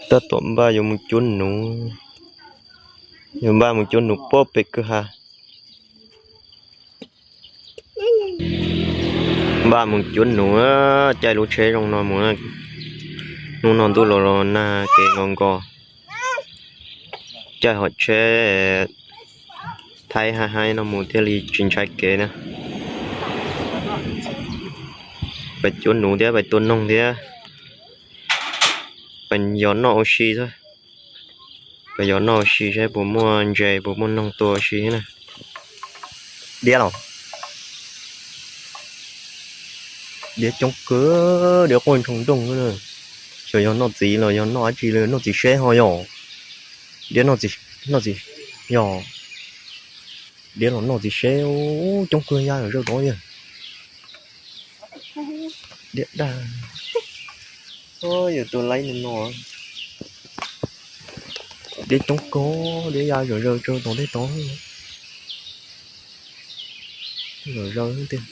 Tab tom npaj yuav mus cuab nuv, yuav npaj mus cuab nuv puag pem kwj ha. Npaj mus cuab nuv, caij lub tsheb zoo no mus. Hnub no ntuj los los nag kev nkos nkos, caij hom tsheb thaib haib haib no mus thiaj li tsis ntshai kev na. Pais cuab nuv thiab pais tua noog thiab, pais yos noj ua si xwb. Pais yos noj ua si saib puas muaj ntses puas muaj noog tua ua si na. Diab los? Diab coob kawg, diab quaj ntshoo nrooj. Xyov yog noj txiv los yog noj dab tsi li, noj txiv seb ho yog. Diab noj txiv, noj txiv, yog diab los noj txiv seb. Coob kawg, ya zawm zaws tod yog diab dag. Yuav tua laib no no. Diab coob kawg, diab ya zawm zaws tod tej tod. Zawm zaws tiag.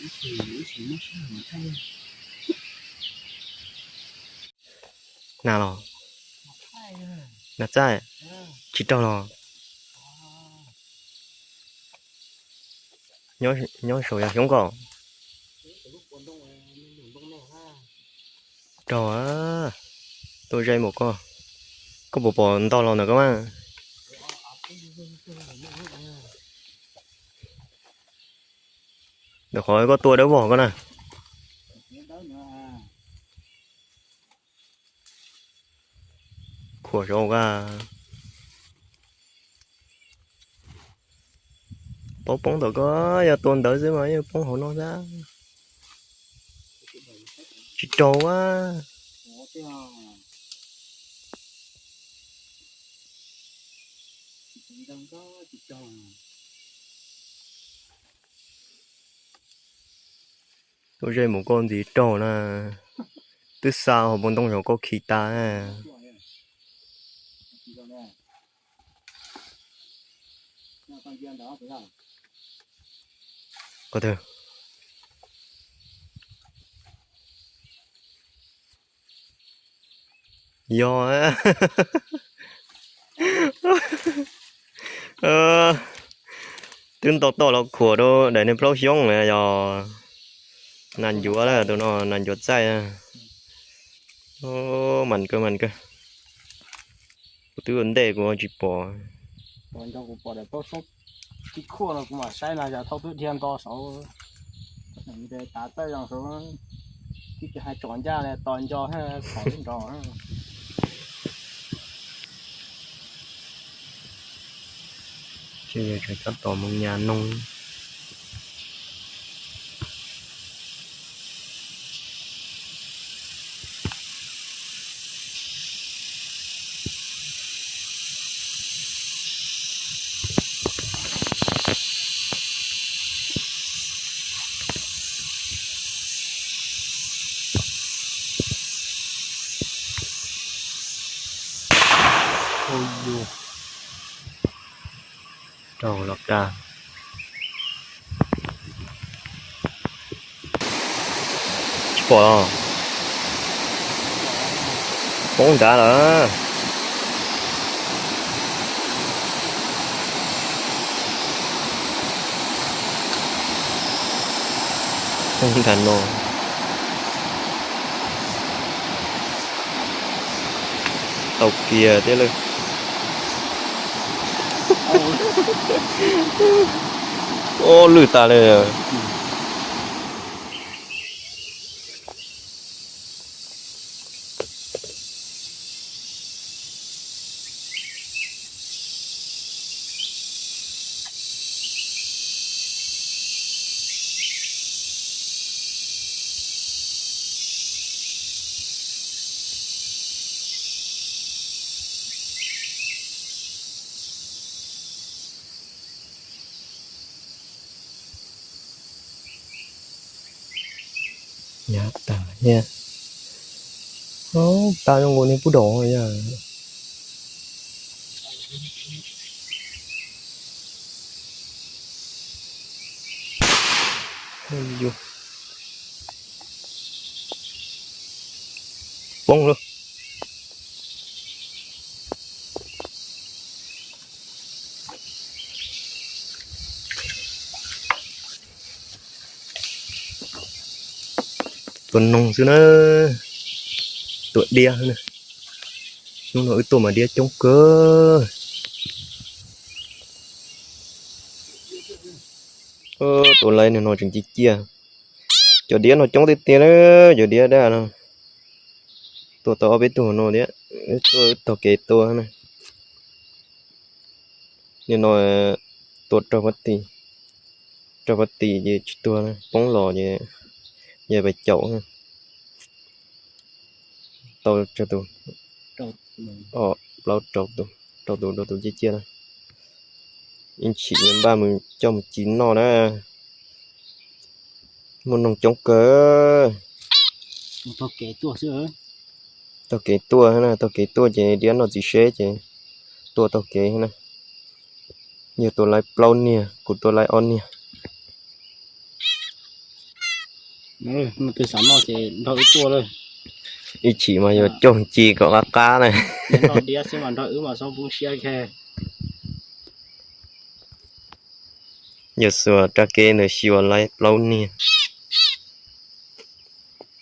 Nas los? Nas txaij? Tsis raug los? Nyob saum yog xyoob ko. Raug, tua ze mus koj. Koj puas pom ntog los ntawm koj mas? Ntawm qhov koj tua dawb vog koj na. Khuam saud a. Paub poob tom koj, yog tua ntawd xwb mas yeej poob hauv no xwb. Tsis raug a. Tua ze mus koj ntxiv raug na. Twb xa hauv paus ntoo saum koj khi tas. Qhov twg? Yog, twb nto toj los khuam rau daim niag plaub xyoob na yog. Nas ncuav, tus no nas ncuav txaij. Mas kawg mas kawg. Kuv twb ua ntej kuv tsis pom. Nco kuv pom daim plaub xyoob tib khuaj no kuv mam saib na, yog thauj twb dhia nto saud. Ntes tav txawj zoo saud, tib tsis hais tsom ncaj li tos nco txhom lub nrog. Ces yog tseem tab tom mus nyas noog. Raug los kaj. Tsis pom los? Poob nrad lawm. Poob nrad no. Tau kiag thiab lawm. Ob lwj tas li. Nyab tas thiab. Tag zoo nkaus niag pub dom yog. Poob lawm. Tua noog xwb na, tua diab xwb na. Hnub no wb tuaj mas diab coob kawg. Tua laiv no tseem ciaj ciaj. Cov diab no coob tiag tiag na, cov diab daj no. Tua tau ob peb tug no thiab, wb tuaj taug kev tua na. Nim no tua raug pab tim, raug pab tim ces tsis tuag, poob los ces yog pais caum. Tau tsawg tus? Plaub rau tus, rau tus, rau tus ciaj ciaj na. Ib chim yuav npaj mus coj mus ci noj na. Muaj noog coob kawg. Taug kev tuaj na, taug kev tuaj ces diab noj txiv seb ces tua taug kev na. Yog tua laiv plaub niag, kuv tua laiv ob niag. Ib chim mas yuav coj ci kom qab qab na. Yog xuas rab kev ntawd xyuas laiv plaub niag.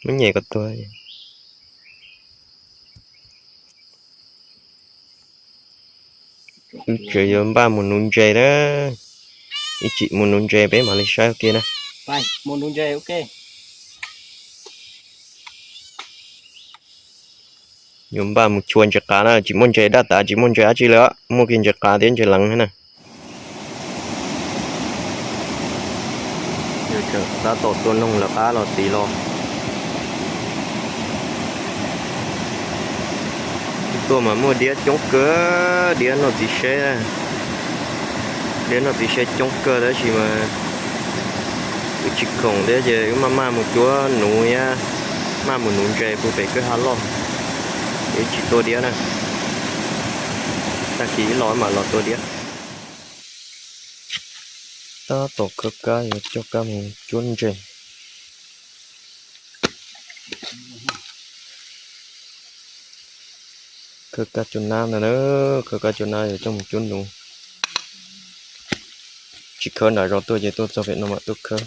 Muab nyem kom tuag. Wb tseem yuav npaj mus nuv ntses na. Ib chim mus nuv ntses peb mam li saib ua ke na. Yuav npaj mus chua ntses qav na, tsis muaj ntses daj tas, tsis muaj ntses dab tsi lawm, muaj kiag ntses qav thiab ntses leev na. Tab tom tua noog lawv qab los tid los. Tuaj mas muaj diab coob kawg, diab noj txiv seb. Diab noj txiv seb coob kawg tab sis mas wb tsis khoom thiab ces wb maj maj mus cuab nuv thiab, maj mus nuv ntses puag pem kwj ha loj. Wb tsis tua diab na. Tag kis wb los mam los tua diab. Tab tom khawb kab yuav coj kab mus cuab ntses. Khawb kab cua nab ntag na, khawb kab cua nab yuav coj mus cuab nuv. Tsis khawb nram zos tuaj ces tuaj txog pem no mam tuaj khawb.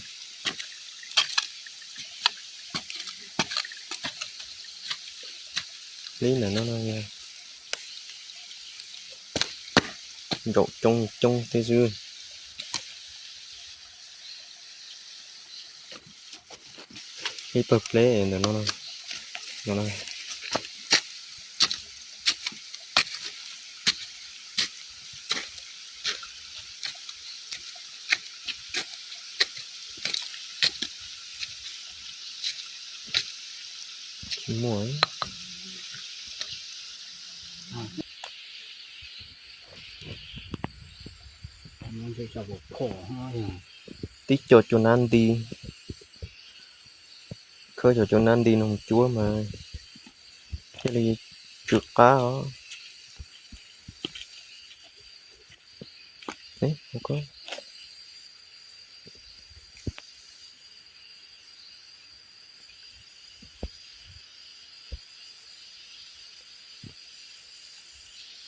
Li ntawm no no, ntsaum coob coob thiab xwb. Ib pawg pleb ntawm no no. Tsis muaj. Tib co cua nab nti, khawb cov cua nab nti no mus cuab mas thiaj li tsw qab os.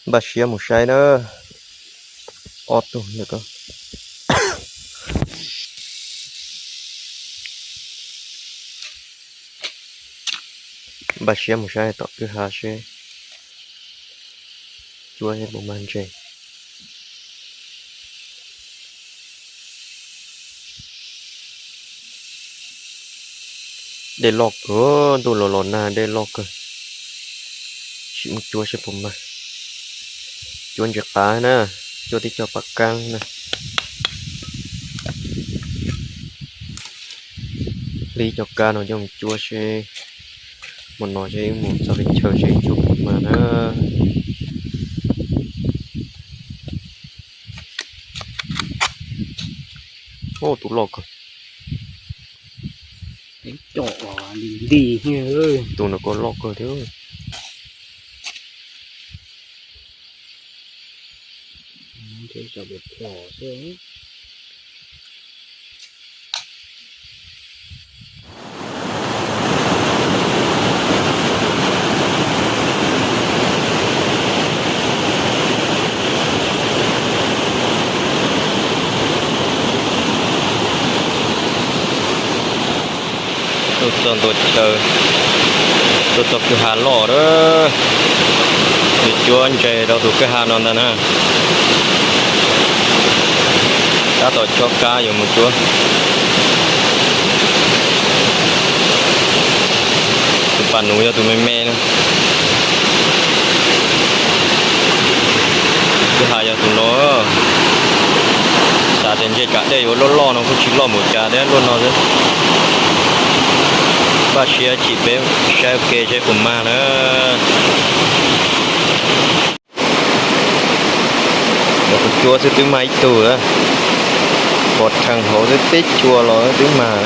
Npaj siab mus saib na. Ob tug ntawm ko. Npaj siab mus saib tom kwj ha seb cuab puas mag ntses. Dej loj kawg, ntuj los los nag dej loj kawg. Sim mus cuab seb puas mag. Cuab ntses qav na, cuab tib co paj kab na. Hlib cov kab no coj mus cuab seb, mus no seb mus txog peb chaw seb cuab puas mag na. Tus loj kawg. Tus no ko loj kawg thiab. Tuaj txog ntua chaw, tuaj txog kwj ha loj a. Tus cuab ntses rau tus kwj ha no ntag na. Tab tom chob kab yuav mus cuab. Tus pas nuv yog tus me me na. Kwj ha yog tus no. Xav tias ntses kav dej yuav loj loj no kuj tsis loj npaum cas thiab, luaj no xwb. Npaj siab chim peb saib ua ke seb puas mag na. Tus cuab xwb twb mag ib tug a. Pov rhees hauv xwb teb chua los twb mag.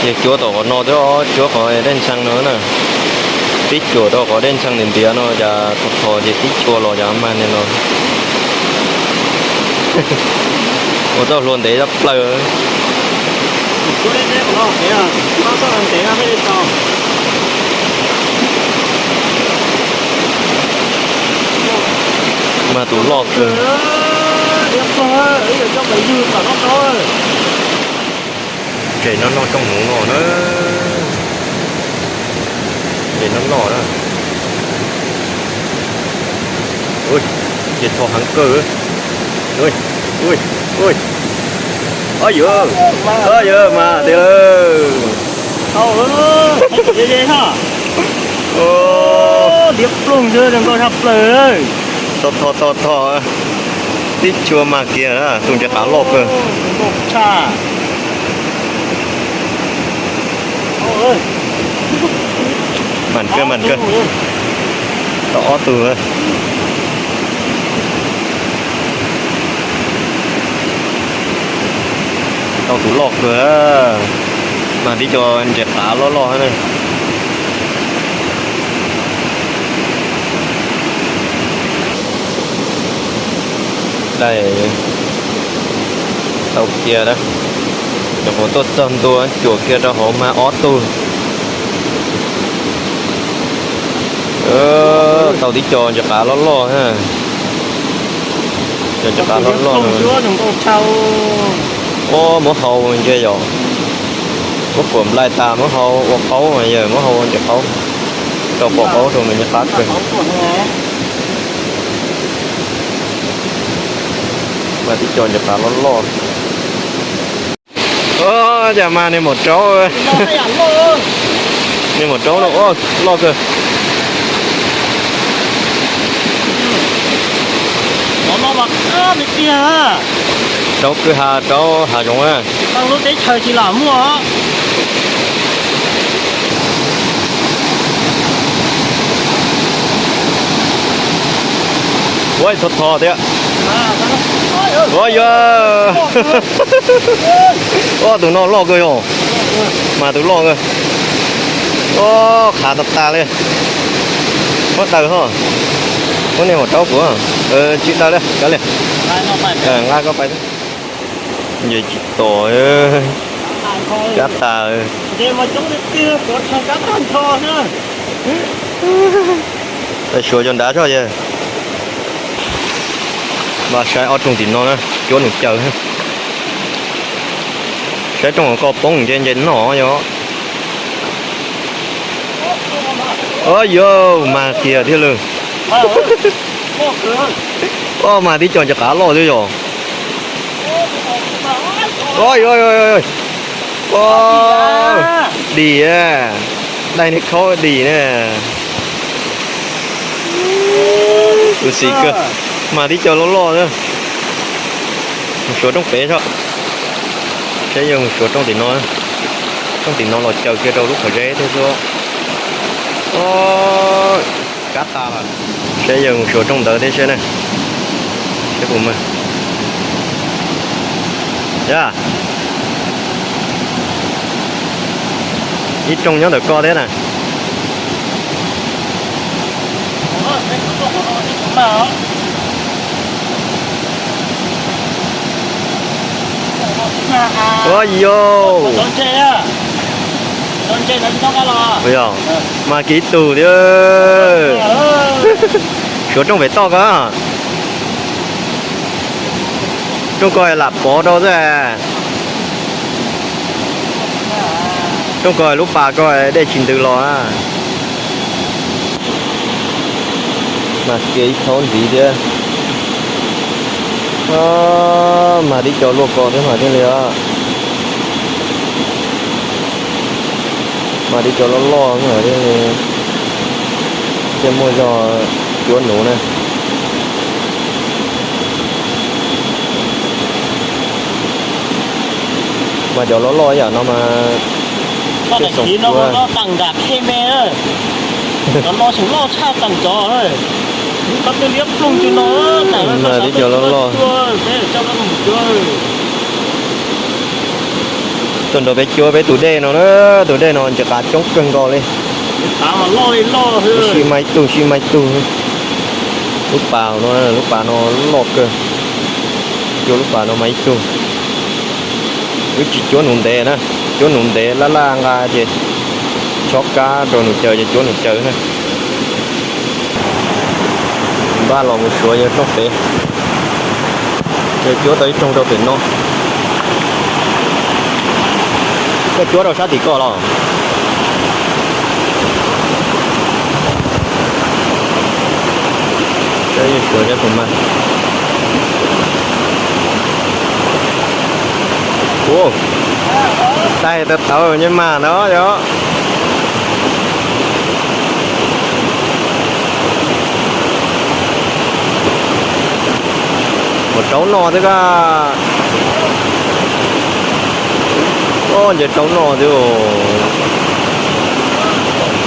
Ces cuab tom qhov no thiab, cuab qhov dej ntxhee no na. Tib cuam rau qhov dej ntxhee ntiav ntiav no cas tho tho ces tib chua los cas mag li no. Ua txoj hlua ntev tshaj plaws. Mag tus loj kawg. Ntses no noj rooj hmoov no na. Ntses no noj na. Ces tho heev kawg. Ua, ua, yog, yog mas tiag lawm. Diav ploog xwb, zoo nkauj tshaj plaws. Tho tho tho tho, tib chua mag kiag na, tus ntses qav loj kawg. Mam kawg mam kawg. Tau ob tug. Tau tus loj kawg, mas tib co ntses qav loj loj na. Dai tau kiag na, nyuam qhuav tuaj txog ntua cuam kiag rau hauv mas ob tug. Tau tib co ntses qav loj loj, cov ntses qav loj loj. Ua muab hau ntses yom, muab kuam nplaig tas muab hau ua qaub, yog muab hau ua ntses qaub, rau pom qaub rau nws nyuag qab kawg. Mas tib co ntses qav loj loj. Cas mas niag maum raub, niag maum raub no loj kawg. Raub kwj ha, raub hav zoov na. Ua tho tho thiab. Ua yog, ua tus no loj kawg yog, mas tus loj kawg. Ua qhav tas tas li. Muab daws ho, muab niag maum raub kuv, tsis daws li, kav liam, nqa koj pais. Nce tsis tos, kab tas. Suav cov nrad tso yog. Npaj saib ob rooj tim no na, cuab nws caws. Saib rooj koj poob nce nce noj yog. Yog mas kiag thiab lawm. Ua mas tib co ntses qav loj xwb yog. Dim, dai niag khaub dim na. Tus xis kawg, mas tib co loj loj xwb. Mus suav rooj pem tso. Saib yog mus suav rooj tim no. Rooj tim no los caws kiag rau lub qhov zeb thiab xwb. Kab tas lawm. Saib yog mus suav rooj ntawd thiab seb na. Saib puas mag. Yog, ib rooj nyob ntawm koj thiab na. Ua yog, mas kiag ib tug thiab. Suav rooj pem toj ko. Rooj ko lam pov rau xwb. Rooj ko lub pas ko dej tsis ntws los. Mas kev ib thaub ntxiv thiab. Mas tib co luaj ko thiab mas thiaj li, mas tib co loj loj thiaj li, thiaj muaj zog cuab nuv na. Mas cov loj loj yam no mas, mas tib co loj loj. Tuaj nrog peb cuab peb tus dej no na, tus dej no ntsis qav coob kawg nkaus li. Sib mais tug sib mais tug. Lub pas no, lub pas no loj kawg. Cuab lub pas no mas ib tug. Wb tsis cuab nuv ntev na, cuab nuv ntev laj laj nqa ces chob kab rau nws caws ces cuab nws caws na. Npaj los mus suav yawg rooj pem, yawg cuab tau ib rooj rau pem no. Koj cuab rau sab tim ko los? Suav tus mas. Ua, tais tawv tawv nyej mas ntawd yog. Mus rau no xwb koj. Ua, nce rau no xwb.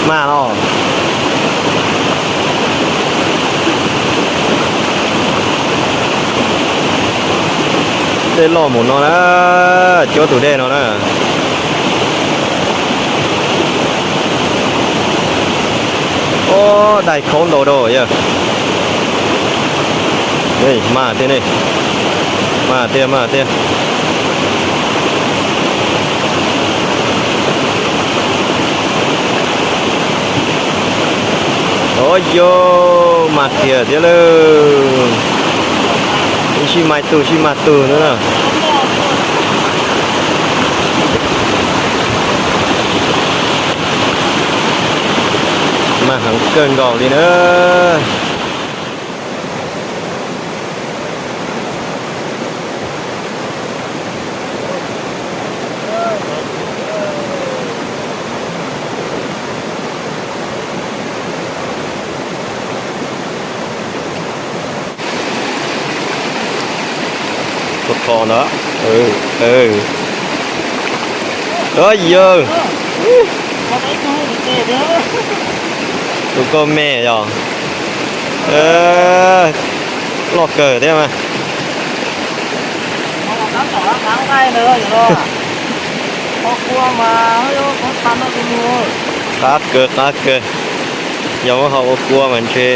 Mas los. Dej loj mus no na, cuab tus dej no na. Ua, dais khaub ntau rau yawg. Mas tiag ne, mas tiag mas tiag. Os yog mas tiag thiab lawm. Ib sij mais tug sij mais tug na. Mas heev kawg nkaus li na. Tus ko ntawd. Yawg, tus ko me yog. Loj kawg thiab mas. Qab kawg qab kawg. Yog muab ho ua kua mas ntshe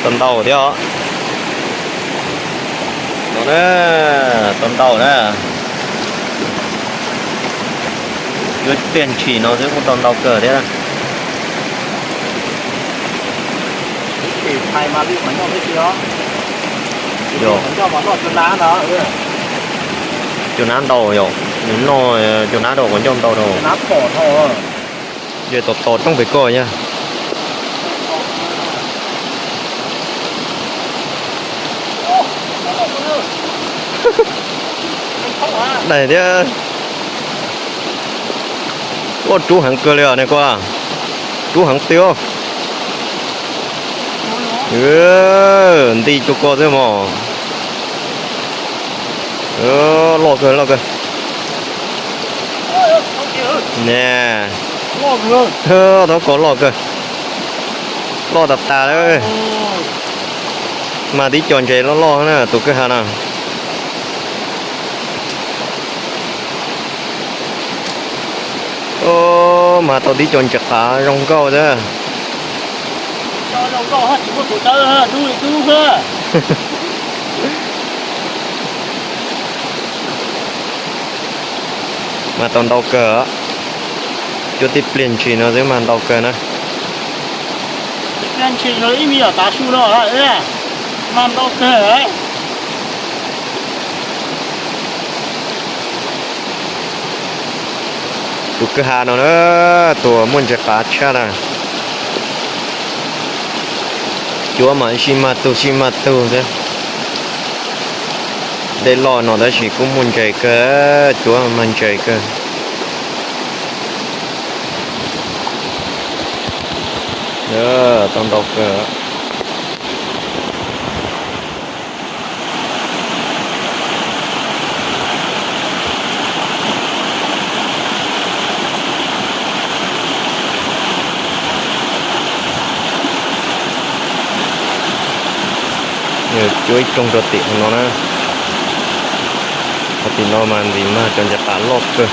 tau ntau thiab os. No na, tau ntau na. Yuav pliag ntshis no xwb kuj tau ntau kawg thiab. Cua nab ntau yom, nws noj cua nab rau quav ncauj ntau rau. Ces tom tom roob pem ko yog. Daig thiab. Ua rub heev kawg li os ne koj. Rub heev tiag. Nti cua ko xwb mog. Loj kawg loj kawg. Ne, tau ko loj kawg. Loj tas tas lawm. Mas tib co ntses loj loj na tus kwj ha no. Mas tau tib co ntses qav zoo nkauj xwb. Mas tau ntau kawg. Cuab tib pliag ntshis no xwb mas ntau kawg na. Ib pliag ntshis no ib me nyuam tav su no mas ntau kawg. Tus kwj ha no na, tus muaj ntses qav tshaj na. Cuav mas sib mag tug sib mag tug xwb. Dej loj no tab sis kuj muaj ntses kawg, cuav mag ntses kawg. Tau ntau kawg. Cuav ib rooj rau tim no na. Qhov tim no mas ntxim mag cov ntses qav loj kawg.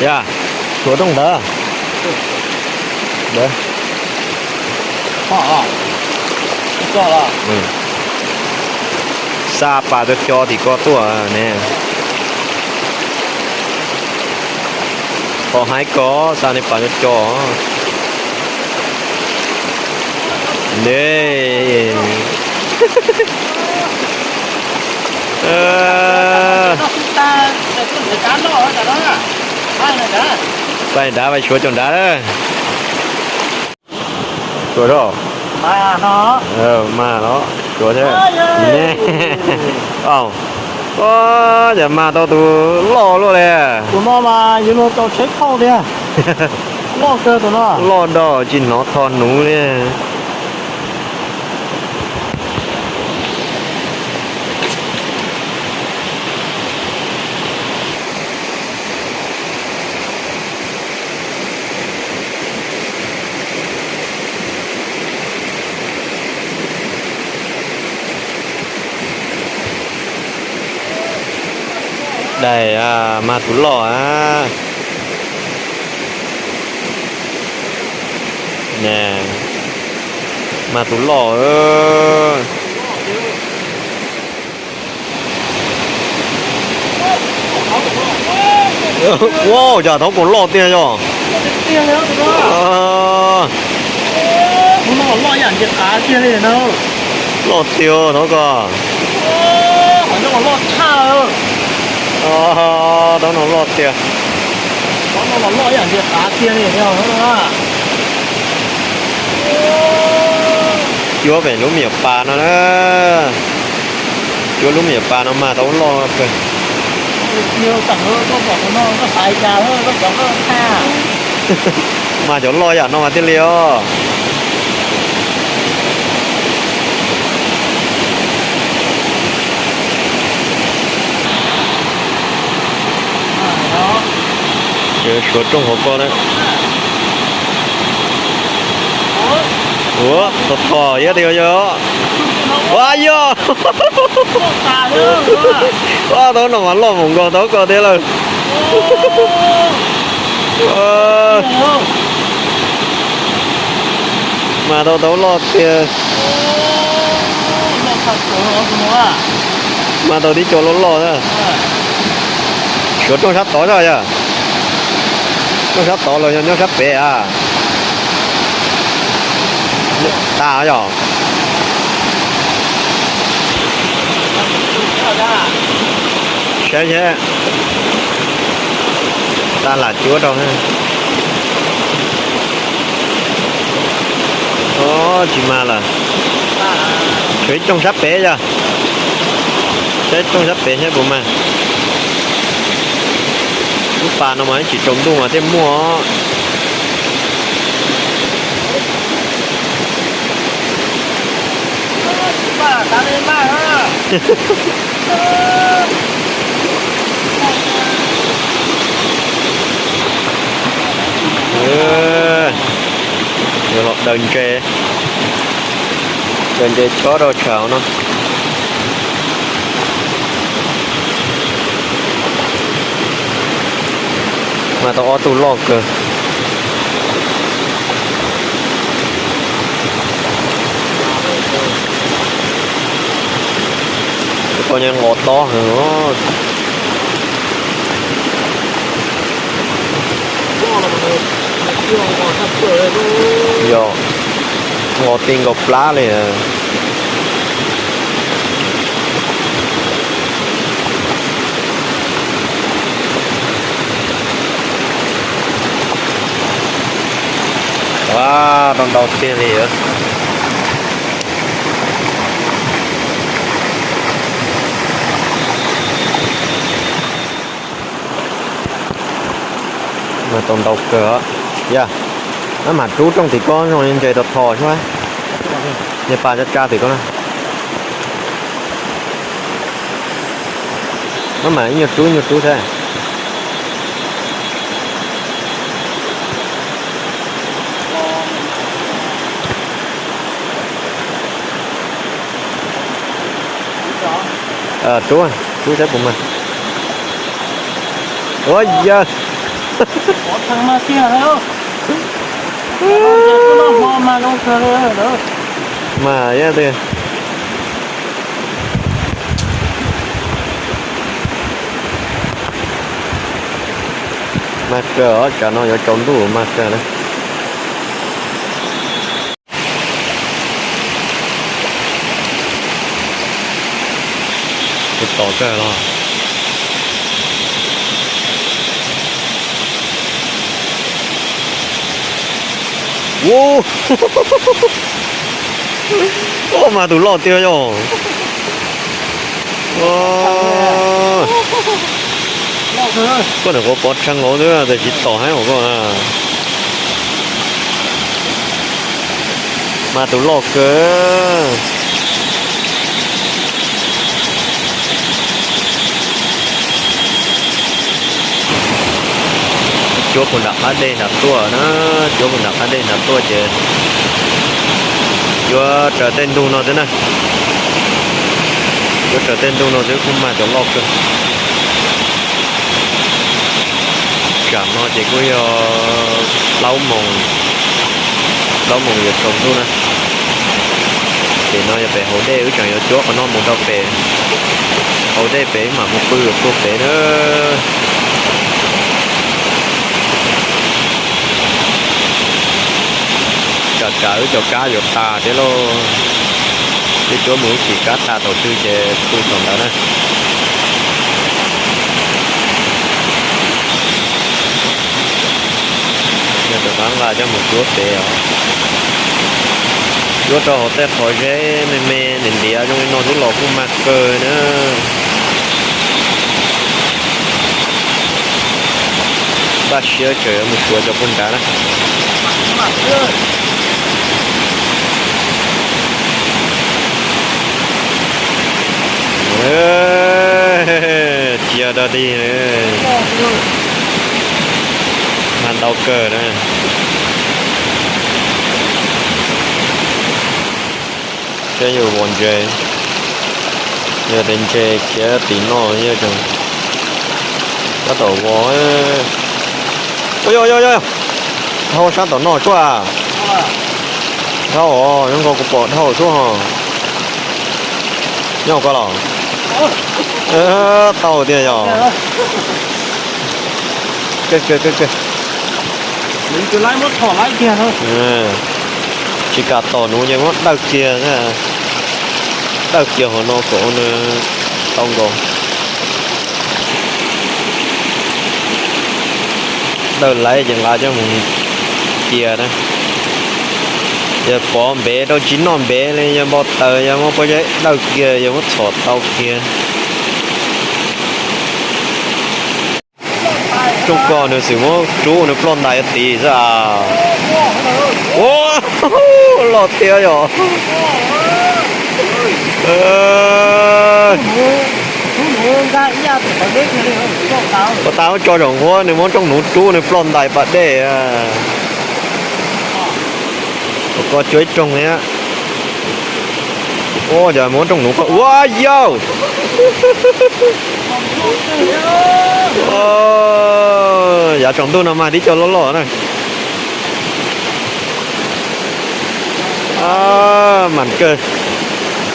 Yog, suav rooj ntawd. Xa pas cov co tim ko tuaj ne. Qhov hais ko xa nej pas cov co. Ne. Pais nrad, pais suav cov nrad. Suav, mas no, suav thiab. Yog mas tau tus loj luaj li. Tus no mas yuav luag tau tsheb thauj tiag. Loj kawg tus no. Loj do tsis hnov tho nuv li. Daim, mag tus loj a. Mag tus loj. Ua cas thaub kaus loj tiag yog. Loj tiag thaub ko. Thaub no loj tiag. Cuab pem lub me nyuam pas no na. Cuab lub me nyuam pas no mag tau loj kawg. Mag cov loj yam no mas thiaj li os. Suav rooj hauv ko na. Ua, tho tho iab tiag yog. Ua yog. Ua, thaub no mas loj npaum nkaus thaub ko thiab lawm. Mag tau thaub loj tiag. Mag tau tib co loj loj na. Suav rooj sab tod yog. Rooj sab tod los yog nyob sab pem a? Tas yog. Saib seb. Tas lam cuab rau. Tsis mag lawm. Tshuav ib rooj sab pem yog. Saib rooj sab pem saib puas mag. Lub pas no mas ib tsis tsaus ntuj mas thiaj muaj. Los daws ntses, daws ntses chob rau tshav no. Mas tau ob tug loj kawg. Nqos tob heev. Yog, nqos ti nkaus plab li. Ua, rau ntau tiag li. Mas tau ntau kawg os. Yog, maj mam rub rooj tim ko zoo li ntses tau thos xwb. Niag pas tsa tsa tim ko na. Maj mam ib nyuag rub ib nyuag rub thiab. Rub, rub saib puas mag. Ua yawg. Mag, mag kawg os, tsam no yuav tsaus ntuj mag kawg na. Tus tom kawg los. Ua, mag tus loj tiag yog. Koj niam qhuav pov tsheej los xwb tes tsis tom heev os koj. Mag tus loj kawg. Cuab puag nram qab dej nram tuaj na, cuab puag nram qab dej nram tuaj ces yuav raws tej ntug no xwb na. Yuav raws tej ntug no xwb kuj mag cov loj kawg. Tsam no ces kuj yog plaub moos, plaub moos yuav tsaus ntuj na. Ces no yog pem hauv dej, wb tseem yuav cuab qhov no mus rau pem hauv dej pem mam mus pw puag pem na. Tsam tsam wb cov kab yuav tas thiab lauj. Twb cuab mus ib chim kab tas thaum twg ces pw thaum ntawd na. Yog rov qab nqa coj mus cuab pem os. Cuab rau hauv tej qhov zeb me me ntiav ntiav zoo li no xwb los kuj mag kawg na. Npaj siab tseem yuav mus cuab cov puag nrad na. Cia dog dig. Mag ntau kawg na. Saib yus vov ntses, yog tias ntses khiav tim no yog tseem tab tom vov. Ua yog yog yog, dhau sab tom no tsuaj. Dhau os, zoo nkaus kuv pom dhau tsuaj ho. Nyob koj los? Tau tiag yog. Tsis kam tom nuv ces muab dawj kiag, dawj kiag hauv no kom tau nkaus. Dawj laiv ces nqa coj mus cia na. Yog pov npev rau tsis noj npev li, yog npau taws, yog muab pob zeb dawj kiag, yog muab txhom tau kiag. Rooj koj nws xwm muab rub nws ploj ntais tiv xwb as. Ua, loj tiag yom. Ua tas tso zaum nqhuab nws muab rooj nuv rub nws ploj ntais pas dej. Ua koj cuab ib rooj li. Ua cas muab rooj nuv koj ua yau. Yav tsaus ntuj no mas tib co loj loj na. Mas kawg,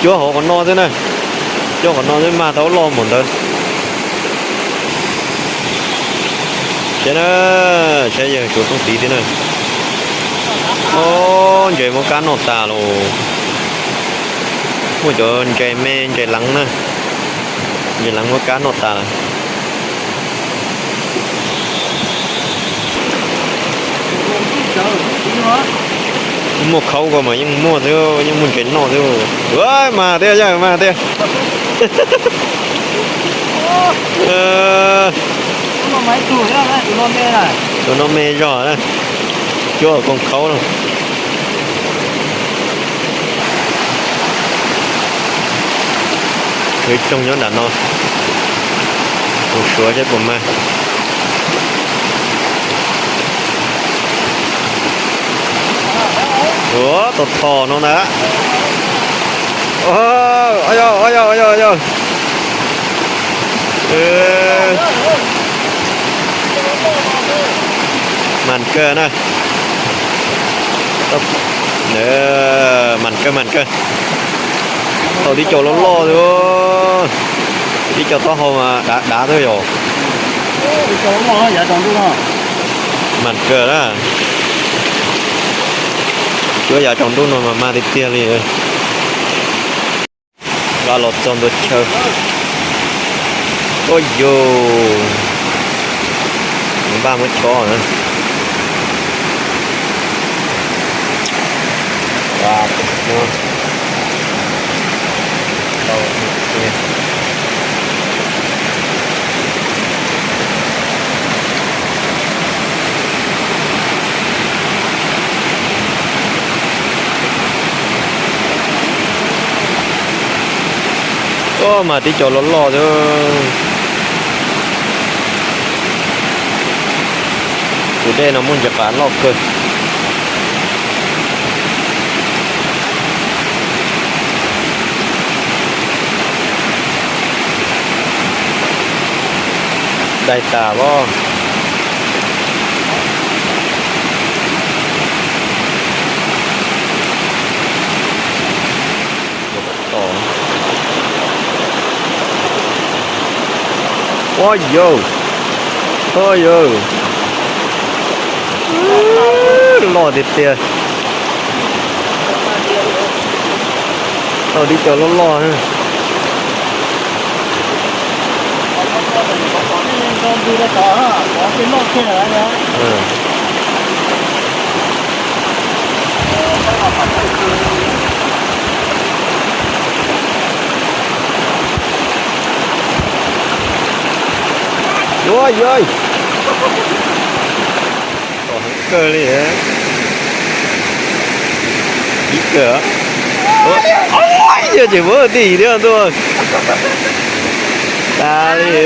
cuab hauv qhov no xwb na. Coj qhov no twb mag tau loj npaum ntawd. Saib na, saib yawg suav rooj tid thiab na. O, ntses muab kab noj tas los. Muaj cov ntses me ntses leev na. Ntses leev muab kab noj tas lawm. Muaj khaub ko mas yeej muaj xwb, yeej muaj ntses noj xwb. Mag thiab yawg, mag thiab. Tus no me zog na, cuab koom khaub no. Lawv tsoog nyob nram no, mus suav seb puas mag. Ua tau tho no na. Yog, yog, yog. Mag kawg na. Mag kawg, mag kawg. Tau tib co loj loj xwb. Tib co taub hau mas dav dav xwb yog. Mag kawg na. Cuab yav tsaus ntuj no mas mag tiag tiag li. Vaj los txog ntua chaw. Ua yus, npaj muab chob na. Ua mas tib co loj loj xwb. Tus dej no muaj ntsis qav loj kawg. Dai tas os. Ua yus, ua yus, loj tiag tiag. Tau tib co loj loj na. Ua yus, kawg li. Ib kawg. Yog tseem muab tim thiab ntuj. Tas li.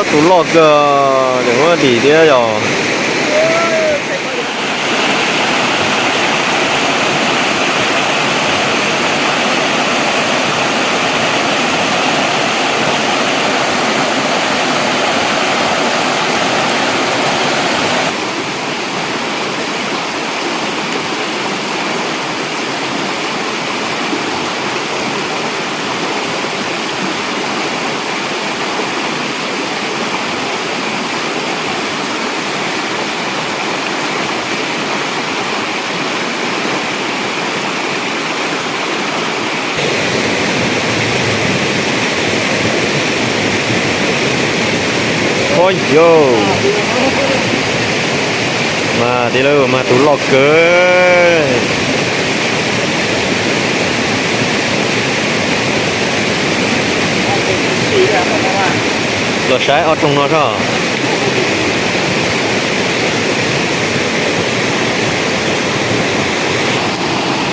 Tus loj kawg tseem muab tim thiab yog. Ua yus, mas tij laug mas tus loj kawg. Los saib ob rooj no soj.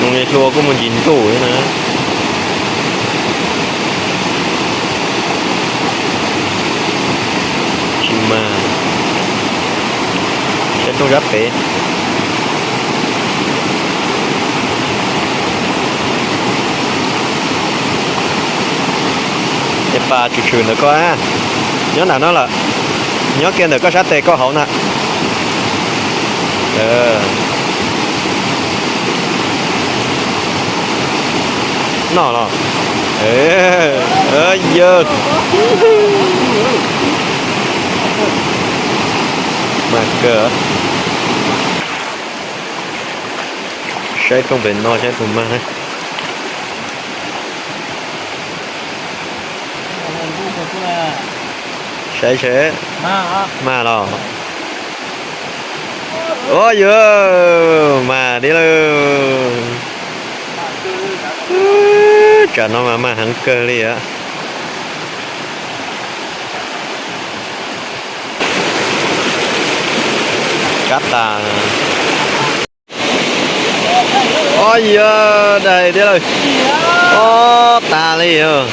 Nws hlua kuj muaj ntsis ntuj na. Tsis mas, saib rooj sab pem. Tej pas tshwm tshwm ntawm koj na, nyob nram no lawm, nyob kiag ntawm koj sab tes koj hauv na. Noj los. Yog mas kawg. Saib rooj pem no saib puas mag na. Saib seb mag los. Ua yog mas tiag lauj. Tsam no mas mag heev kawg li a. Kab tas. Ua yog dais tiag lauj. Ua tas li os.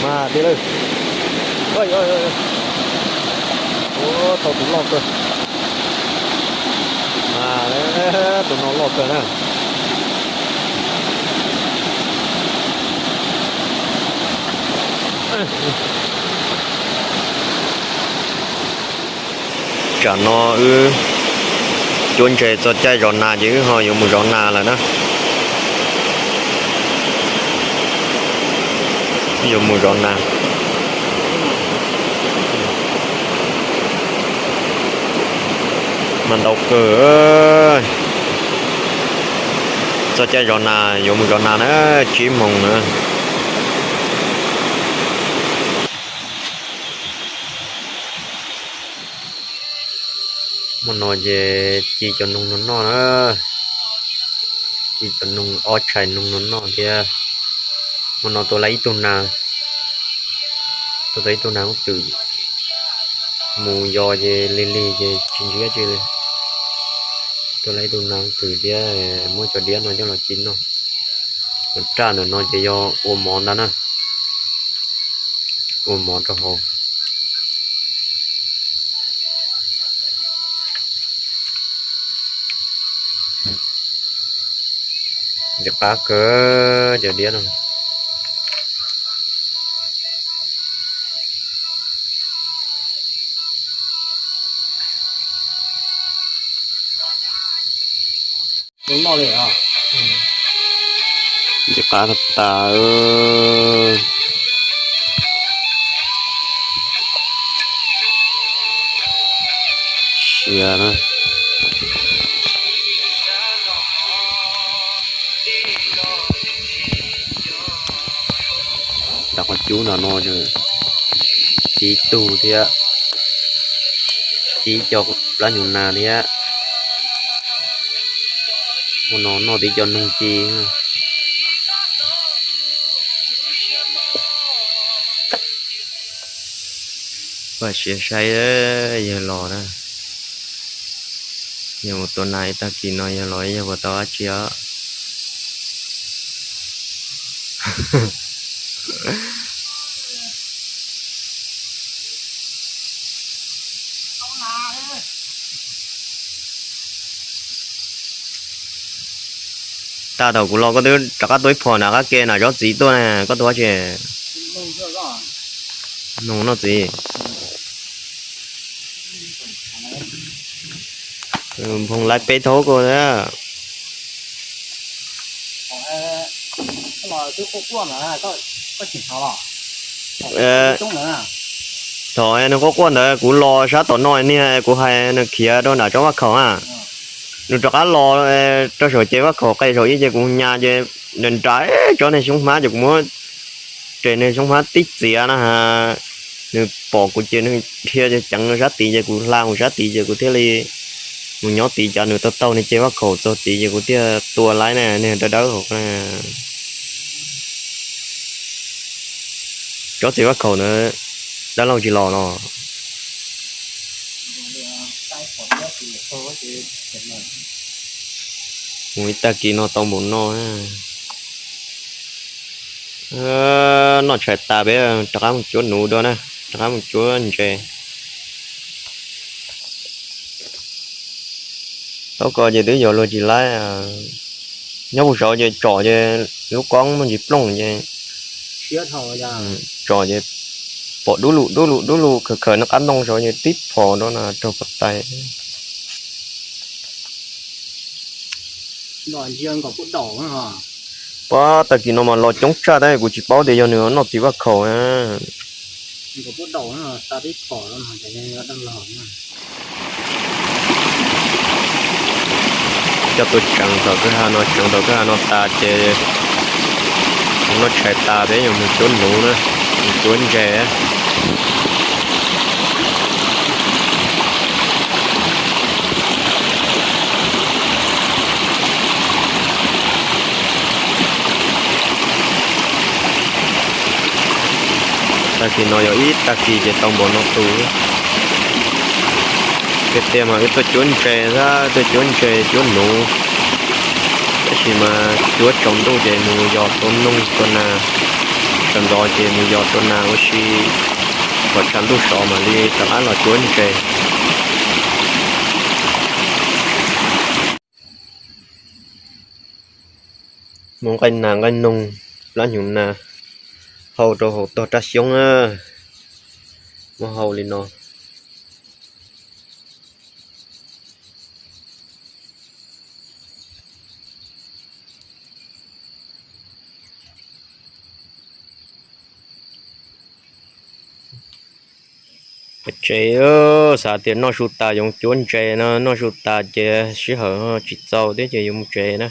Mas tiag lauj. Ua, tau tus loj kawg. Mas tus no loj kawg na. Tsam no wb cuab ntses txog caij zov nas ces wb ho yuav mus zov nas lawm na. Yuav mus zov nas. Mas ntau kawg. Txog caij zov nas yuav mus zov nas na, tsib moos na. Hmo no ces ci cov noog no noj na. Ci cov noog, ob tshais noog no noj thiab. Hmo no tua lawm ib tug nas, tua tau ib tug nas hoob twm. Mus yos ces lig lig ces tsis ntsib dab tsi li. Tua lawm ib tug nas hoob twm thiab, muab cov diab no coj los ci noj. Mus raj ntawm no ces yog ua mov ntag na. Ua mov rau hauv. Ntxim qab kawg cov diab no. Ntxim qab tas tas. Siav na. Rau qhov cub no no, tib tug thiab, tib co plab nyuv nas thiab. Ua no noj tib co noog ci. Paj siav saib yawg los na. Yog mus tua nas ib tag kis no yog los yog puas tau dab tsi os. Tag thaum kuv los koj twb rov qab tua ib phom nram qab ke nram tsob txiv tuaj na, koj tua dab tsi? Noog noj txiv. Nphoo lawv peb thaub ko na. Thaum nws quaj quaj ntawd kuv los sab tom no niag kuv hais nws khiav rau nram tsob vaj khaum na. Nws rov qab los rau saum ces vaj khaum qe saum ib ces kuv nyas ces nws nram tsob niag xyoob hmab ces kuv muab res niag xyoob hmab tib txiav na. Nws pom kuv ces nws dhia ceev sab tid ces kuv hla mus sab tid ces kuv thiaj li mus nyob tid, cas nws taug taug niag ceg vaj khaum txog tid ces kuv thiaj tua laib na, niag dawb dawb hauv na. Tsob txiv vaj khaum ntawd dab laug tsis los no. Mus ib tag kis no tau npaum no. Noj tshais tas peb rov qab mus cuab nuv dua na, rov qab mus cuab ntses. Thaum ko ces twb yuav luag tsis laib, nyob puag saud ces tsom ces lub koob muaj ntsis plooj ces Tso ces pom dub lug dub lug dub lug khaws khaws noj qab ntoo saud ces tib phom rau na raug puag ta. Pab tag kis no mas los coob tshaj tab kuv tsis paub tias yog nws noj txiv vaj khaum. Coj tuaj tseev thaum kwj ha no, tseev thaum kwj ha no tas ces noj tshais tas peb yuav mus cuab nuv na, mus cuab ntses. Tag kis no yog ib tag kis ces tau npaum no tus. Tiag tiag mas wb tuaj cuab ntses xwb, tuaj cuab ntses cuab nuv, tab sis mas cuab tsaus ntuj ces mus yos tua noog tua nas, sawv ntxov ces mus yos tua nas ua si kom tshav ntuj sov mam li rov qab los cuab ntses. Muab nqaij nas nqaij noog, plab hnyuv nas hau rau hauv tog raj xyoob na, muab hau li no. Pov tsev, xav tias noj su tas yuav cuab ntses no, noj su tas ces sij hawm tsis txaus thiab ces yuav mus tsev na.